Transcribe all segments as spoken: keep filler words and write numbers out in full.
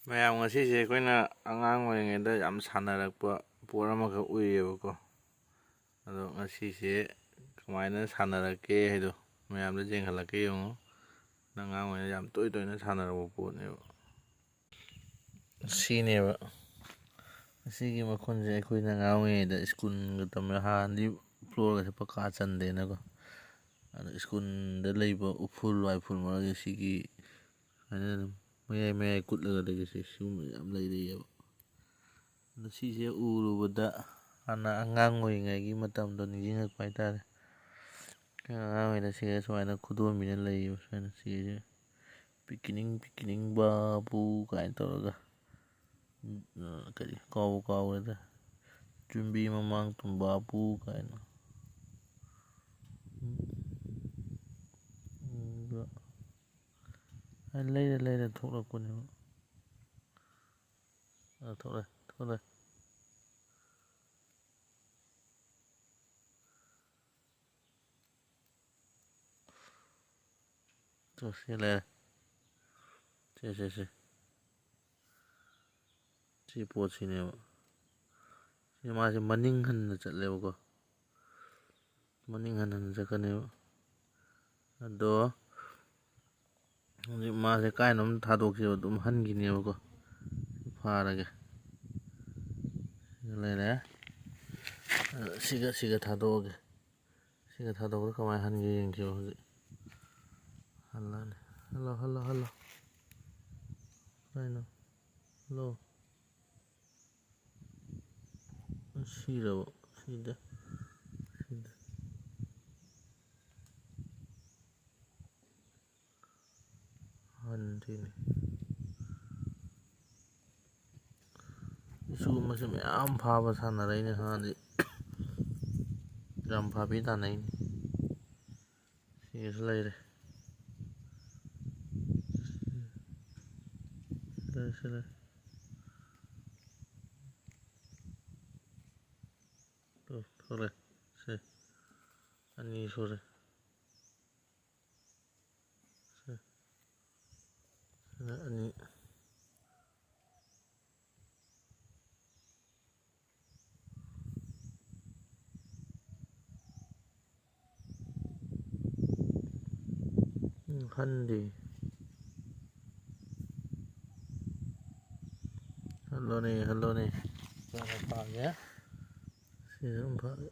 ꯃꯌꯥꯝ, ꯉꯁꯤꯁꯦ ꯑꯩꯈꯣꯏꯅ ꯑꯉꯥꯡ ꯑꯣꯏꯔꯤꯉꯩꯗ ꯌꯥꯝ ꯁꯥꯟꯅꯔꯛꯄ ꯄꯣꯠ ꯑꯃꯈꯛ ꯎꯏꯌꯦꯕꯀꯣ꯫ ꯑꯗꯣ ꯉꯁꯤꯁꯦ ꯀꯃꯥꯏꯅ ꯁꯥꯟꯅꯔꯛꯀꯦ ꯍꯥꯏꯗꯣ ꯃꯌꯥꯝꯗ ꯌꯦꯡꯍꯜꯂꯛꯀꯦ, ꯌꯦꯡꯉꯣ꯫ ꯅꯪ ꯑꯉꯥꯡ ꯑꯣꯏꯔꯤꯉꯩꯗ ꯌꯥꯝ ꯇꯣꯏ ꯇꯣꯏꯅ ꯁꯥꯟꯅꯔꯛꯄ ꯄꯣꯠꯅꯦꯕ꯫ ꯁꯤꯅꯦꯕ꯫ ꯑꯁꯤꯒꯤ ꯃꯈꯨꯟꯁꯦ ꯑꯩꯈꯣꯏꯅ ꯑꯉꯥꯡ ꯑꯣꯏꯔꯤꯉꯩꯗ ꯁ꯭ꯀꯨꯜꯒ ꯇꯝꯕ, ꯍꯥꯟꯅꯗꯤ ꯐ꯭ꯂꯣꯔꯒꯁꯦ ꯄꯛꯀꯥ ꯆꯟꯗꯦꯅꯀꯣ꯫ ꯑꯗꯣ ꯁ꯭ꯀꯨꯜꯗ ꯂꯩꯕ ꯎꯐꯨꯜ ꯋꯥꯏꯐꯨꯜ ꯃꯔꯛꯇ ꯁꯤꯒꯤ ꯁꯨꯃꯥꯏꯅ ꯑꯗꯨꯝ ꯃꯌꯥꯏ ꯃꯌꯥꯏ ꯀꯨꯠꯂꯒ ꯂꯩꯔꯤꯁꯦ, ꯁꯤꯒꯨꯝꯕ ꯌꯥꯝ ꯂꯩꯔꯛꯑꯦꯕ꯫ ꯑꯗꯣ ꯁꯤꯁꯦ ꯎꯔꯨꯕꯗ ꯍꯥꯟꯅ ꯑꯉꯥꯡ ꯑꯣꯏꯔꯤꯉꯩꯒꯤ ꯃꯇꯝꯗꯣ ꯅꯤꯡꯁꯤꯡꯉꯛꯄ ꯍꯥꯏꯇꯥꯔꯦ꯫ ꯑꯉꯥꯡ ꯑꯣꯏꯔꯤꯉꯩꯗ ꯁꯤꯒ ꯁꯨꯃꯥꯏꯅ ꯈꯨꯗꯣꯝꯕꯤꯅ ꯂꯩꯌꯦꯕ, ꯁꯨꯃꯥꯏꯅ ꯁꯤꯒꯤꯁꯦ꯫ "ꯄꯤꯛꯀꯤꯅꯤꯡ ꯄꯤꯛꯀꯤꯅꯤꯡ ꯕꯥꯕꯨ" ꯀꯥꯏꯅ ꯇꯧꯔꯒ, ꯎꯝ, ꯀꯔꯤ, ꯀꯥꯎꯕꯨ ꯀꯥꯎꯈ꯭ꯔꯦꯗ꯫ "ꯆꯨꯝꯕꯤ ꯃꯃꯥꯡ ꯇꯨꯝꯕꯥꯕꯨ" ꯀꯥꯏꯅ꯫ ꯎꯝ, ꯑꯗꯨꯒ ꯂꯩꯔ ꯂꯩꯔ ꯊꯣꯛꯂꯛꯄꯅꯦꯕ꯫ ꯑ, ꯊꯣꯛꯂꯛꯑꯦ, ꯊꯣꯛꯂꯛꯑꯦ꯫ ꯇꯣ, ꯁꯤ ꯂꯩꯔꯦ꯫ ꯁꯦ, ꯁꯦ, ꯁꯦ꯫ ꯁꯤ ꯄꯣꯠꯁꯤꯅꯦꯕ꯫ ꯁꯤ ꯃꯥꯁꯦ ꯃꯅꯤꯡ ꯍꯟꯅ ꯆꯠꯂꯦꯕꯀꯣ꯫ ꯃꯅꯤꯡ ꯍꯟꯅ ꯍꯟꯅ ꯆꯠꯀꯅꯦꯕ꯫ ꯑꯗꯣ ꯍꯧꯖꯤꯛ ꯃꯥꯁꯦ ꯀꯥꯏꯅꯣꯝ ꯊꯥꯗꯣꯛꯈꯤꯕ, ꯑꯗꯨꯝ ꯍꯟꯈꯤꯅꯦꯕꯀꯣ꯫ ꯐꯥꯔꯒꯦ꯫ ꯁꯤꯒ ꯂꯩꯔꯦ꯫ ꯑꯗꯣ ꯁꯤꯒ, ꯁꯤꯒ ꯊꯥꯗꯣꯛꯑꯒꯦ꯫ ꯁꯤꯒ ꯊꯥꯗꯣꯛꯄꯗ ꯀꯃꯥꯏꯅ ꯍꯟꯒꯦ ꯌꯦꯡꯁꯦꯕ ꯍꯧꯖꯤꯛ꯫ ꯍꯜꯂꯅꯤ꯫ Hello, hello, hello. ꯀꯩꯅꯣ? ꯍꯜꯂꯣ꯫ ꯁꯤꯔꯕ? ꯁꯤꯗ꯫ ꯁꯤꯗ꯫ ꯍꯟꯗꯣꯏꯅꯤ꯫ ꯁꯤꯒꯨꯝꯕꯁꯦ ꯃꯌꯥꯝ ꯐꯥꯕ ꯁꯥꯟꯅꯔꯛꯏꯅꯦ ꯍꯥꯟꯅꯗꯤ꯫ ꯌꯥꯝ ꯐꯥꯕꯤ ꯇꯥꯟꯅꯩꯅꯤ꯫ ꯁꯤꯒꯤꯁꯨ ꯂꯩꯔꯦ꯫ ꯁꯤ ꯂꯩꯔꯦ, ꯁꯤ ꯂꯩꯔꯦ꯫ ꯇꯨ, ꯊꯣꯛꯂꯛꯑꯦ꯫ ꯁꯦ꯫ ꯑꯅꯤ ꯁꯨꯔꯦ꯫ ꯁꯦ꯫ ꯁꯤꯅ ꯑꯅꯤ꯫ ꯍꯟꯗꯦ꯫ ꯍꯜꯂꯣꯅꯦ, ꯍꯜꯂꯣꯅꯦ꯫ ꯆꯠꯂ ꯇꯥꯒꯦ꯫ ꯁꯤꯁꯨ ꯑꯗꯨꯝ ꯐꯔꯦ꯫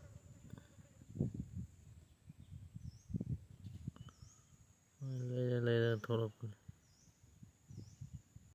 ꯂꯩꯔ ꯂꯩꯔ ꯊꯣꯛꯂꯛꯄꯅꯤ꯫